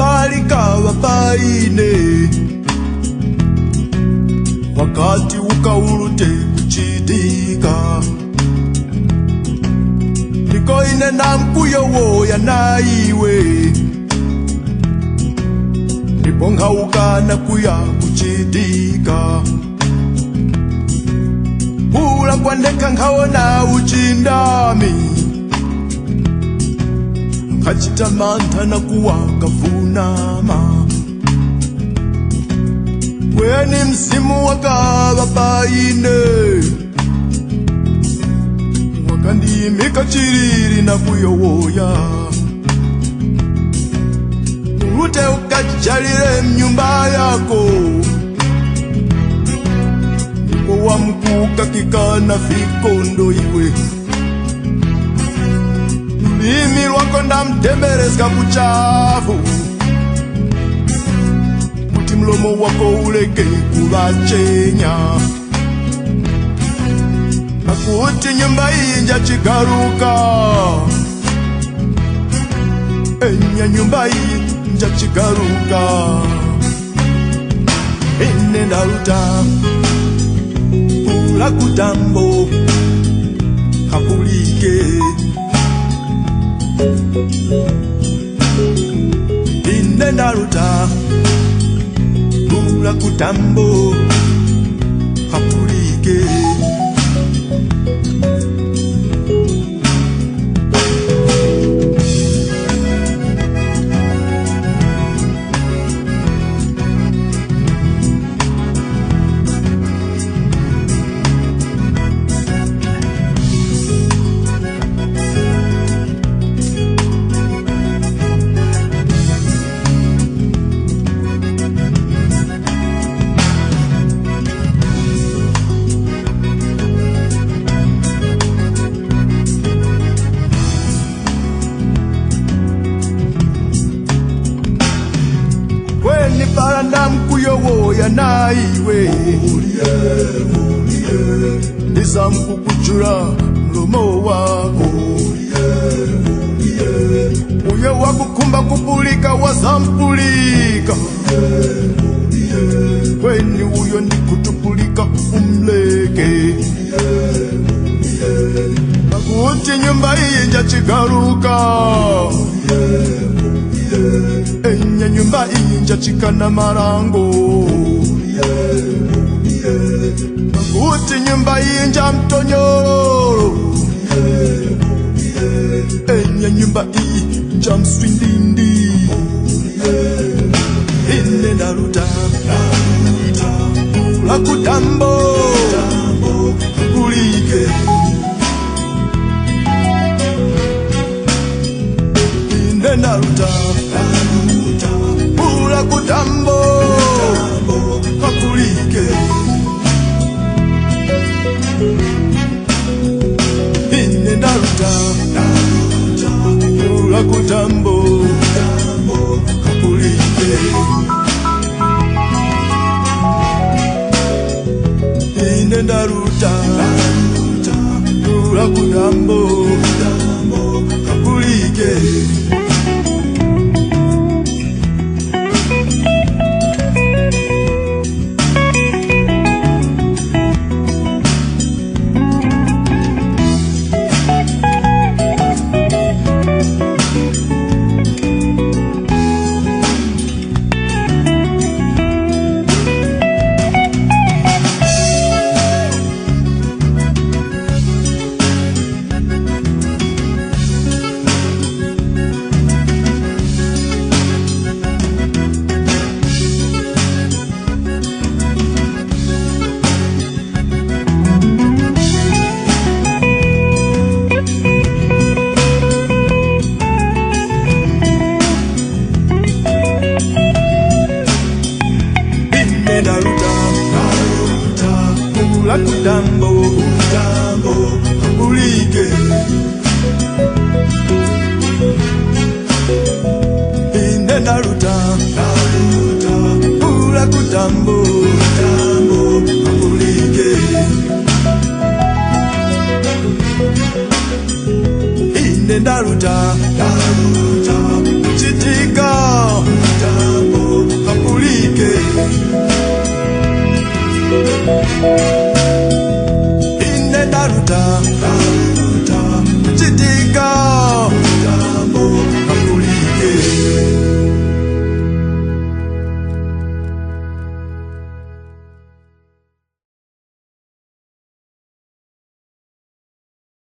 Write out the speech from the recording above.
Valikava paine wakati ukaulute kuchidika ndikoine na mkuyowoya na iwe ndipongaukana kuya kuchidika hula kwandeka nkaona uchindami nkachita mantha na kuwa kavunama weni msimu wakava paine wakandiyimika chiriri na kuyowoya ulute ukajalile mnyumba yako ndipo wamkuka kikana fikondo iwe lulimi lwako ndamtemberezka kuchafu kuti mlomo wako uleke kuvachenya pakuti nyumba iyi njachigaruka enya nyumba iyi njachigaruka ine ndaluta kula kutambo kapulike ine ndaluta kula kutambo kapulike. Paranda mkuyowoya na iwe ndizamkukuchula mlomo wako uyo wakukumba kupulika wazampulika kweni uyo ndikutupulika umleke pakuti nyumba iyi njachigaruka enya nyumba iyi njachikana marango pakuti nyumba iyi njamtonyoro enya nyumba iyi njamswindindi ine ndaluta kula kutambo kulike ine ndaluta kula kutambo kakulike ine ndaluta kula kutambo kakulike ine ndaluta kula kutambo kakulike. Kula kutambo kulike ine ndaluta kula kutambo kulike ine ndaluta chitika. Ine ndaluta, ndaluta, chitika.